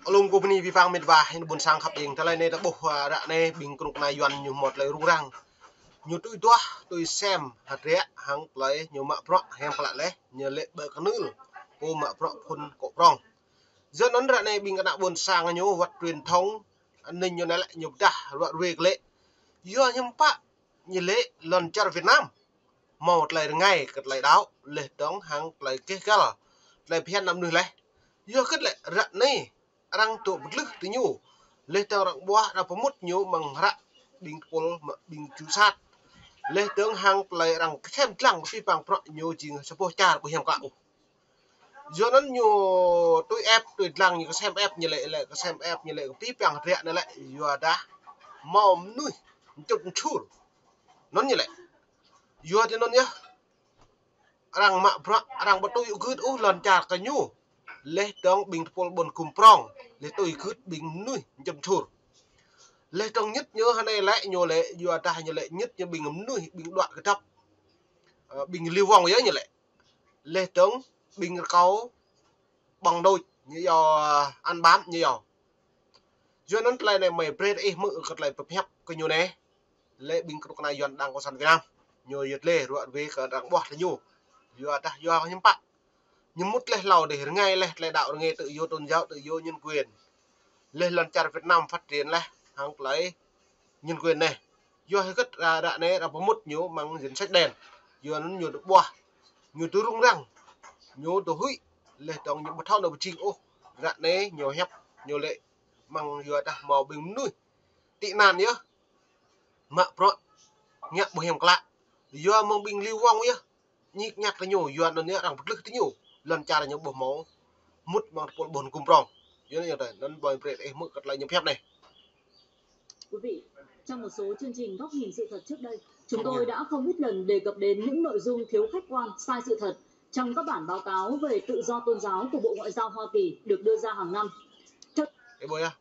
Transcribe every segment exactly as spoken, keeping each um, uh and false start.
Alum kơ bơni abih bang met wa, hên ƀôn sang khăp ing. Tơlơi anai ta ƀuh, a, ră anai ƀing kơnuk kơna Yuan ñu hmâo tơlơi rŭng răng. Ñu tui duah, tui sem, hơdră, hăng tơlơi ñu mă bruă, hiam klă laih, ñu lĕ ƀơi kơnưl, pô mă bruă phŭn kŏ prong. Yua anŭn ră anai ƀing kơna ƀôn sang ñu wơ̆t truyền thông, an ninh ñu anai lĕ ñu pơdah, ruă ruê kơ lĕ. Yua hiư̆m pă ñu lĕ lŏn čar Việt Nam hmâo tơlơi rơngai kơ tơlơi đaŏ, laih dơ̆ng hăng tơlơi keh găl, tơlơi phiăn ană mơnuih laih. Yua hơget lĕ ră anai arăng dŏ pơdlưh tơ ñu, laih dơ̆ng arăng ƀuah, arăng pơmŭt ñu amăng hră ƀing tơpul, ƀing ju sat. Laih dơ̆ng hăng tơlơi arăng kơsem dlăng abih bang bruă ñu jing sa boh čar ƀu hiam klă ôh. Yua anŭn ñu tui ĕp, tui dlăng ñu kơsem ĕp ñu lĕ, lĕ kơsem ĕp ñu lĕ kơ abih bang hơdră anai lĕ, yua dah hmâo mơnuih mčŭt mčur. Anŭn ñu lĕ. Yua tui anŭn yơh, arăng mă bruă, arăng ƀu tui ôh gưt ôh lŏn čar kơ ñu. Laih dơ̆ng ƀing tơpul ƀôn gum prong, laih tui gưt ƀing mơnuih mčŭt mčur. Laih dơ̆ng ñit ñu hơnai lĕ ñu lĕ, yua dah ñu lĕ ñit ñu ƀing mơnuih, ƀing đuaĭ kơdŏp. Ơ, ƀing Liêu Vong yơh ñu lĕ. Laih dơ̆ng ƀing rơkâo ƀơ̆ng đôč ñu yơh, ăn bám ñu yơh. Yua anŭn tơlơi anai mơi brơi ih hmư̆ kơ tơlơi pơhiăp kơ ñu anai. Lĕ ƀing kơnuk kơna Yuan Đảng Cộng sản Việt Nam. Ñu yơh lĕ ruă ruê kơ arăng ƀuah tơ ñu. Yua dah yua hiư̆m pă. Ñu mŭt laih hlâo dêh, rơngai laih tơlơi đaŏ, rơngai tự do tôn giáo, tự do nhân quyền. Laih lŏn čar Việt Nam phát triển laih hăng tơlơi nhân quyền anai. Yua hơget ră, ră anai arăng pơmŭt ñu amăng danh sách đen. Yua anŭn ñu dŏ ƀuah, ñu dŏ rŭng răng, ñu dŏ huĭ, laih dơ̆ng ñu ƀu thâo nao pơjing ôh. Ră anai ñu hiăp, ñu lĕ amăng yua dah hmâo ƀing mơnuih tị nạn yơh, mă bruă ngă ƀu hiam klă. Yua mơ̆ng ƀing Liêu Vong yơh ñik ñak tơ ñu, yua anŭn yơh arăng pơdlưh tơ ñu, lŏn čar ñu ƀu hmâo mŭt amăng tơpul ƀôn gum prong. Yua anŭn yơh, anŭn mơi brơi ih hmư̆ kơ tơlơi ñu pơhiăp anai. Quý vị, trong một số chương trình Góc nhìn sự thật trước đây, chúng tôi đã không ít lần đề cập đến những nội dung thiếu khách quan, sai sự thật trong các bản báo cáo về tự do tôn giáo của Bộ Ngoại giao Hoa Kỳ được đưa ra hàng năm. Ơ, ƀuh yơh.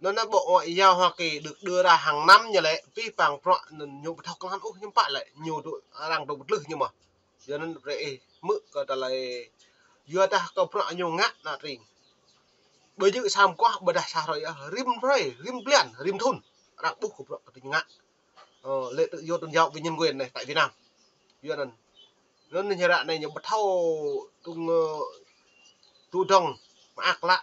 Anŭn anai Bộ Ngoại giao Hoa Kỳ được đưa ra hàng năm ñu lĕ, abih bang bruă anŭn ñu ƀu thâo kơnang ôh, hiư̆m pă lĕ ñu dŏ, arăng dŏ pơdlưh ñu mơ̆n. Yua anŭn brơi ih hmư̆ kơ tơlơi, yua dah kơ bruă ñu ngă anai tring. Ƀơi jơ̆ sa mơguah, ƀôdah sa hrơi yơh, rĭm hrơi, rĭm blan, rĭm thŭn arăng ƀuh kơ bruă kơ tơ ñu ngă. Ơ, lĕ tự do tôn giáo với nhân quyền anai tại Việt Nam. Yua anŭn. Anŭn ñu ră anai ñu ƀu thâo tŭ ngă, ơ, tŭ dŏng, mơak klă,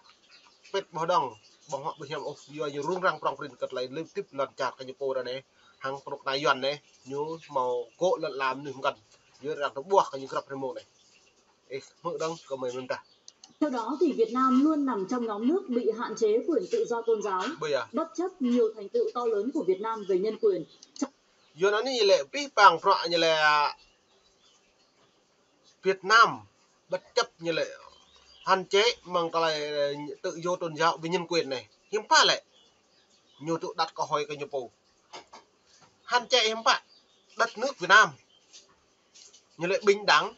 pĕt ƀu dŏng, ƀu hŏk ƀu hiam ôh, yua ñu rŭng răng prong prin kơ tơlơi lip tip lŏn čar kơ ñu pô ră anai, hăng kơnuk kơna Yuan anai, ñu hmâo gŏ lŏn ala mơnuih mơkăn. Yua arăng dŏ ƀuah kơ ñu grăp rơmô anai. Ih hmư̆ dơ̆ng kơ mơi mơ̆n tah. Theo đó thì Việt Nam luôn nằm trong nhóm nước bị hạn chế quyền tự do tôn giáo, ƀuh yơh, bất chấp nhiều thành tựu to lớn của Việt Nam về nhân quyền. Yua anŭn ñu lĕ abih bang bruă ñu lĕ Việt Nam bất chấp ñu lĕ hạn chế mơ̆ng tơlơi, ơ, tự do tôn giáo với nhân quyền anai. Hiư̆m pă lĕ ñu dŏ đặt câu hỏi kơ ñu pô. Hạn chế hiư̆m pă, đất nước Việt Nam ñu lĕ bình đẳng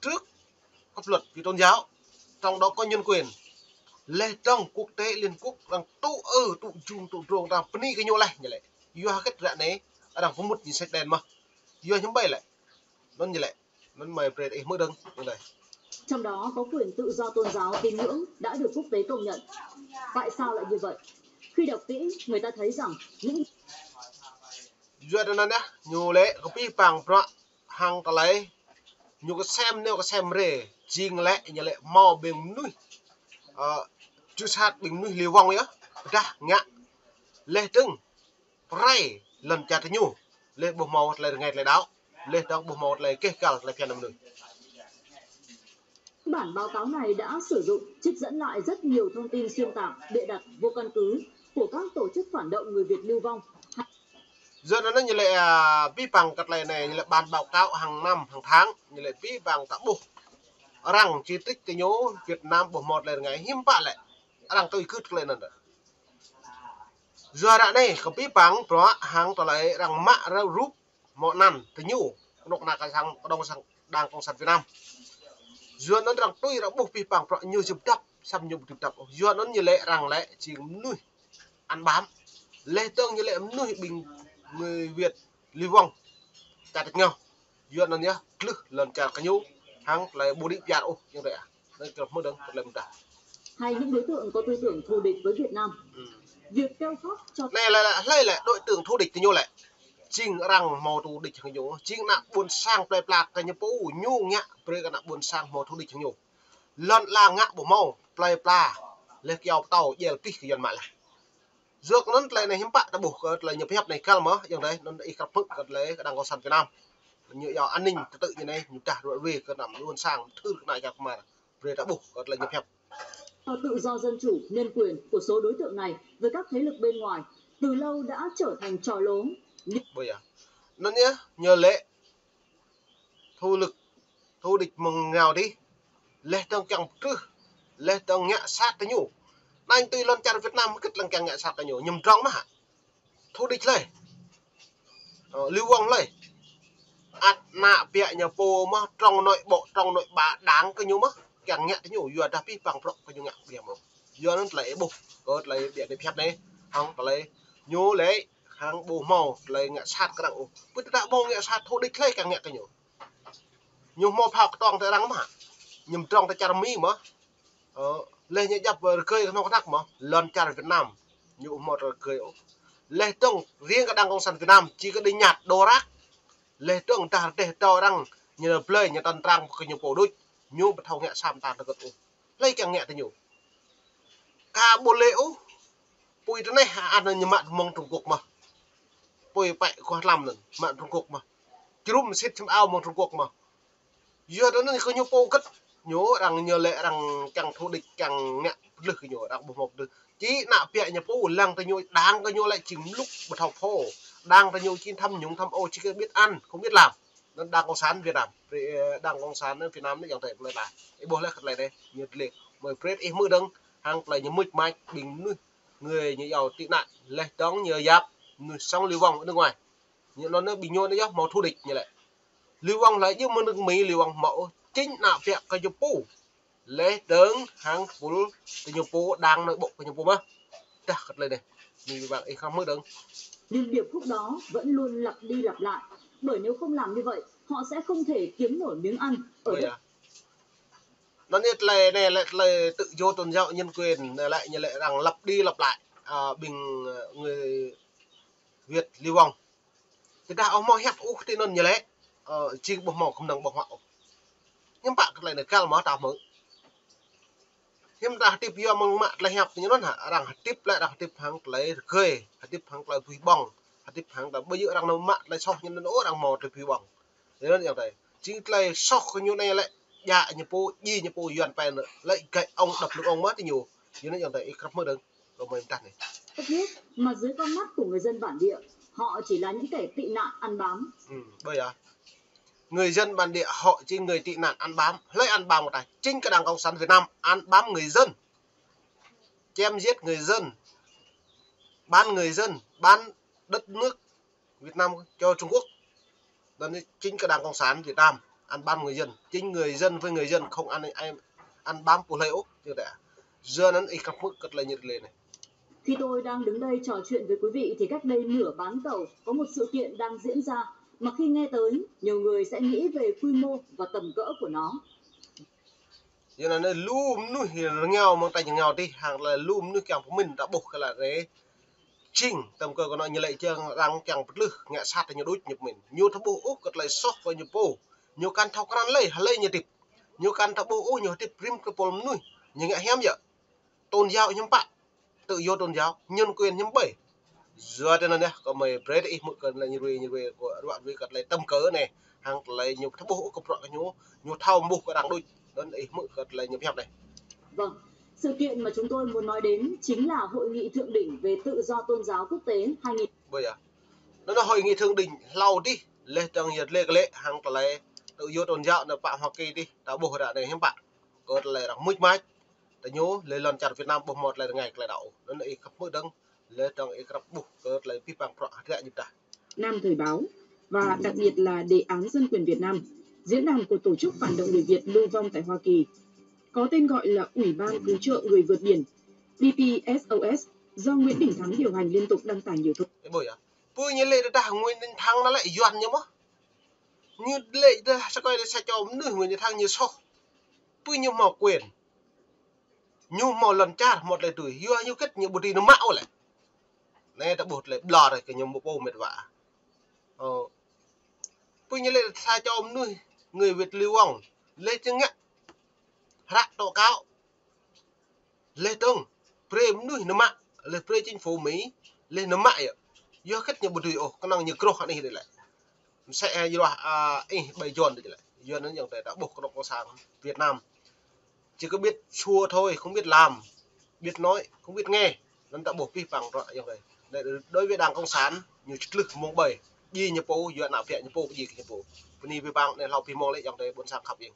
trước pháp luật về tôn giáo, trong đó có nhân quyền. Laih dơ̆ng quốc tế Liên Quốc arăng tŭ ư, tŭ jum, tŭ drông, arăng bơni kơ ñu laih ñu lĕ. Yua hơget ră anai arăng pơmŭt danh sách đen mơ̆n. Yua hiư̆m pă lĕ. Anŭn ñu lĕ. Anŭn mơi brơi ih hmư̆ dơ̆ng, ñu lĕ. Trong đó có quyền tự do tôn giáo tín ngưỡng đã được quốc tế công nhận. Tại sao lại như vậy? Khi đọc kỹ, người ta thấy rằng những Yua anŭn yơh, ñu lĕ kơ abih bang bruă hăng tơlơi ñu kơsem, ñu kơsem rai, jing lĕ ñu lĕ hmâo ƀing mơnuih, ơ, ju sat ƀing mơnuih Liêu Vong yơh, pơdah ngă. Laih dơ̆ng pơrai lŏn čar tơ ñu, laih ƀu hmâo tơlơi rơngai tơlơi đaŏ, laih dơ̆ng ƀu hmâo tơlơi keh găl tơlơi phiăn ană mơnuih. Bản báo cáo này đã sử dụng, trích dẫn lại rất nhiều thông tin xuyên tạc, bịa đặt, vô căn cứ của các tổ chức phản động người Việt lưu vong. Yua anŭn ñu lĕ, ơ, abih bang kơ tơlơi anai, ñu lĕ bản báo cáo hàng năm, hàng tháng, ñu lĕ abih bang ta ƀuh. Arăng chỉ trích tơ ñu, Việt Nam ƀu hmâo tơlơi rơngai, hiư̆m pă lĕ arăng tui gưt tơlơi anŭn. Yua ră anai, kơ abih bang bruă hăng tơlơi arăng mă rơ̆ rup hmâo anăn tơ ñu, kơnuk kơna kơ sang, kơnuk kơna sang Đảng Cộng sản Việt Nam. Yua anŭn arăng tui arăng ƀuh abih bang bruă ñu jơp dăp, samơ̆ ñu ƀu jơp dăp. Yua anŭn ñu lĕ arăng lĕ jing mơnuih ăn bám. Laih dơ̆ng ñu lĕ mơnuih ƀing người Việt Liêu Vong čar tač rơngiao. Yua anŭn yơh, glưh lŏn čar kơ ñu, hăng tơlơi ƀu đĭ pơyar ôh, ñu rĕ ah. Anŭn kơ hmư̆ dơ̆ng, tơlơi mơ̆n tah. Hay những đối tượng có tư tưởng thù địch với Việt Nam. Việc kêu khóc cho Anai lĕ, lĕ, hlơi lĕ đối tượng thù địch tơ ñu lĕ. Jing arăng hmâo thù địch hăng ñu, jing ană ƀôn sang plơi pla kơ ñu pô, ñu ngă brơi kơ ană ƀôn sang hmâo thù địch hăng ñu. Lŏn ala ngă ƀu hmâo, plơi pla, leh kyâo pơtâo, djel pih kơ Yuan mă leh. Yua kơ anŭn tơlơi anai hiư̆m pă ta ƀuh kơ tơlơi ñu pơhiăp anai kăl mơ̆, ayŏng adơi, anŭn ih krăp hmư̆ kơ tơlơi kơ Đảng Cộng sản Việt Nam. Ñu yua an ninh trật tự ñu anai, ñu dah ruai kơ ană ƀôn sang, thâo kơ ană čar kơmar. Brơi ta ƀuh kơ tơlơi ñu pơhiăp. Và tự do dân chủ, nhân quyền của số đối tượng này với các thế lực bên ngoài từ lâu đã trở thành trò lố. Ƀơi yơh. Anŭn yơh, ñu lĕ thù địch, thù địch mơ̆ng ngao dih. Leh dơ̆ng kiăng pơtrưh, leh dơ̆ng ngă sat kơ ñu. Anai tui lŏn čar Việt Nam hơget lăng kiăng ngă sat kơ ñu, ñu mdrŏng mơ̆ hă? Thù địch hlơi? Ơ, Lưu Vong hlơi? Ăt ană ƀiă ñu pô mơ̆, trong nội bộ, trong nội bộ đảng kơ ñu mơ̆, kiăng ngă kơ ñu, yua dah pih păng prŏk kơ ñu ngă biă mơ̆. Yua anŭn tơlơi ih ƀuh, kơ tơlơi ƀiă anai pơhiăp anai, hăng tơlơi ñu lĕ, hăng ƀu hmâo tơlơi ngă sat kơ arăng ôh. Pơ tơdah ƀu ngă sat thù địch hlơi kiăng ngă kơ ñu. Ñu hmâo phao kơtong tơ arăng mơ̆ hă? Ñu mdrŏng tơ čar Mi mơ̆? Ơ, leh ñu djăp rơgơi kơnuk kơna mơ̆, lŏn čar Việt Nam, ñu ƀu hmâo rơgơi ôh. Leh dơ̆ng riêng kơ Đảng Cộng sản Việt Nam, či kơ đĭ ñat đô rak. Leh dơ̆ng dah rơdêh tơ arăng, ñu blơi, ñu tăn trang kơ ñu pô đôč, ñu ƀu thâo ngă sa mơta hơget ôh. Hlơi kiăng ngă tơ ñu. Ka ƀu lĕ ôh, apui tơ anai hă, anŭn ñu mă mơ̆ng Trung Quốc mơ̆. Apui pĕ kơ hlăm anŭn, mă Trung Quốc mơ̆. Jơnum sĭt čăm ao mơ̆ng Trung Quốc mơ̆. Yua tơ anŭn kơ ñu pô hơget, ñu arăng ñu lĕ arăng kiăng thù địch kiăng ngă pơdlưh kơ ñu, arăng ƀu hmâo pơdlưh. Či ană ƀiă ñu pô lăng tơ ñu, đảng kơ ñu lĕ jing mlŭk ƀu thâo pô. Đảng tơ ñu či tham nhũng tham ô, či kơ biết ăn, không biết làm. Anŭn Đảng Cộng sản Việt Nam, Đảng Cộng sản Việt Nam anai ayŏng adơi plơi pla. Ih ƀuh leh kơ tơlơi anai, ñu tơlơi. Mơi brơi ih hmư̆ dơ̆ng, hăng tơlơi ñu mưč mač, ƀing mơnuih, người ñu yua tị nạn, leh dơ̆ng ñu yap, mơnuih sống Lưu Vong ở nước ngoài. Ñu anŭn anai ƀing ñu anai yơh hmâo thù địch ñu lĕ. Lưu Vong hlơi jing mơnuih Mi, Lưu Vong hmâo ôh, jing ană ƀiă kơ ñu pô. Leh dơ̆ng hăng pul tơ ñu pô, đảng nội bộ kơ ñu pô mơ̆. Dah kơ tơlơi anai. Ñu ƀing ih khăm hmư̆ dơ̆ng. Nhưng điệp khúc đó vẫn luôn lặp đi lặp lại, bởi nếu không làm như vậy, họ sẽ không thể kiếm nổi miếng ăn ở Ơ, đất. Yơh. Anŭn yơh tơlơi anai lĕ tơlơi tự do tôn giáo nhân quyền anai lĕ ñu lĕ arăng lặp đi lặp lại. Ơ, ƀing, ơ, người Việt Lưu Vong. Tơdah ƀu hmâo hiăp ôh tui anŭn ñu lĕ, ơ, jing ƀu hmâo kơnơ̆ng ƀơ̆ng huă ôh. Hiư̆m pă kơ tơlơi anai kăl mơ̆ ta hmư̆. Hiư̆m ta hơdip yua mơ̆ng mă tơlơi hiăp ñu anŭn hă, arăng hơdip lĕ arăng hơdip hăng tơlơi rơgơi, hơdip hăng tơlơi bui ƀong, hơdip hăng tơlơi ƀu djơ̆ arăng nao mă tơlơi soh ñu anŭn ôh arăng hmâo tơlơi bui ƀong. Yua anŭn ayŏng adơi. Jing tơlơi soh kơ ñu anai lĕ, djă ñu pô, djai ñu pô Yuan pĕ anŭn, lĕ găi ŏng đăp lưng ŏng mơ̆ tơ ñu. Yua anŭn ayŏng adơi, ih krăp hmư̆ dơ̆ng. Kơ mơi mơdah anai. Thất hiếp, mà dưới con mắt của người dân bản địa, họ chỉ là những kẻ tị nạn ăn bám. Ơ, ƀơi yơh. Người dân bản địa họ chính người tị nạn ăn bám. Hlơi ăn bám kơ ta? Chính cái Đảng Cộng sản Việt Nam ăn bám người dân. Chém giết người dân. Bán người dân, bán đất nước Việt Nam cho Trung Quốc. Anŭn chính cái Đảng Cộng sản Việt Nam ăn bám người dân. Chính người dân với người dân không ăn, ăn, ăn bám pô hlơi ôh. Như thế. Yua anŭn ih khăm hmư̆ kơ tơlơi ñu tơlơi anai. Khi tôi đang đứng đây trò chuyện với quý vị thì cách đây nửa bán cầu có một sự kiện đang diễn ra mà khi nghe tới, nhiều người sẽ nghĩ về quy mô và tầm cỡ của nó. Yua anŭn lu mơnuih rơngiao mơ̆ng ta rơngiao dih, hăng lĕ lu mơnuih kiăng pơmĭn ta ƀuh kơ lĕ rê. Jing, tơm kơ kơ anŭn ñu lĕ jing arăng kiăng pơdlưh, ngă sat ñu đôč ñu pơmĭn. Ñu thâo ƀuh ôh kơ tơlơi soh kơ ñu pô. Ñu kăn thâo krăn lơi, hlơi ñu hơdip. Ñu kăn thâo ƀuh ôh ñu hơdip rĭm kơ pôl mơnuih. Ñu ngă hiam yơh. Tôn giáo hiư̆m pă, tự do tôn giáo, nhân quyền hiư̆m ƀơi. Yua tơ anŭn yơh, kơ mơi brơi ih hmư̆ kơ tơlơi ñu ruai, ñu ruai, kơ ruă ruai kơ tơlơi tơm kơ anai, hăng tơlơi ñu thâo ƀuh ôh kơ bruă kơ ñu, ñu thâo ƀuh kơ arăng đôč, anŭn ih hmư̆ kơ tơlơi ñu pơhiăp anai. Vâng, sự kiện mà chúng tôi muốn nói đến chính là Hội nghị thượng đỉnh về tự do tôn giáo quốc tế hai nghìn. Ƀơi yơh. Anŭn Hội nghị thượng đỉnh hlâo dih, leh dơ̆ng yơh lĕ kơ lĕ, hăng tơlơi tự do tôn giáo anŭn pơ Hoa Kỳ dih, ta ƀuh ră anai hiư̆m pă. Kơ tơlơi arăng mưč mač, tơ ñu, lĕ lŏn čar Việt Nam ƀu hmâo tơlơi rơngai tơlơi đaŏ. Anŭn ih khăm hmư̆ dơ̆ng, leh dơ̆ng ih krăp ƀuh kơ tơlơi pih păng prŏk hơdră ñu dah. Nam Thời báo và đặc biệt là Đề án Dân quyền Việt Nam, diễn đàn của tổ chức phản động người Việt lưu vong tại Hoa Kỳ, có tên gọi là Ủy ban Cứu trợ Người vượt biển, B P S O S, do Nguyễn Đình Thắng điều hành liên tục đăng tải nhiều thông Ih ƀuh yơh. Pô ñu lĕ dah Nguyễn Đình Thắng anŭn lĕ Yuan ñu mơ̆. Ñu lĕ dah sa kơi dah sa čô mơnuih Nguyễn Đình Thắng ñu soh. Pô ñu hmâo quyền. Ñu hmâo lŏn čar, hmâo tơlơi tui. Yua ñu khĭt ñu ƀu dưi nao mă ôh lĕ. Anai ta ƀuh tơlơi ƀlŏr kơ ñu mơ̆ pô met wa. Ơ. Pô ñu lĕ sa čô mơnuih, người Việt lưu vong. Lĕ čơngă. Hră tố cáo. Lĕ tơng. Brơi mơnuih nao mă. Lĕ brơi chính phủ Mỹ. Lĕ nao mă yơh. Yua khĭt ñu ƀu dưi ôh. Kơnơ̆ng ñu krôh anih đơi lĕ. Msĕ ha yua, a, ih ƀai Yuan đơi lĕ. Yuan anŭn yơh ta ƀuh kơnơ̆ng cộng sản Việt Nam. Chỉ có biết xua thôi, không biết làm, biết nói, không biết nghe. Anŭn ta ƀuh pih păng rŏ yơh. Anai, đối với Đảng Cộng sản, ñu čơtlưh mơ̆ng ƀai. Ji ñu pô, yua ană ƀiă ñu pô, ji ñu pô. Bơni pih păng, anai hlâo pih mơ̆ng lĕ yơh, ƀôn sang khăp yơh.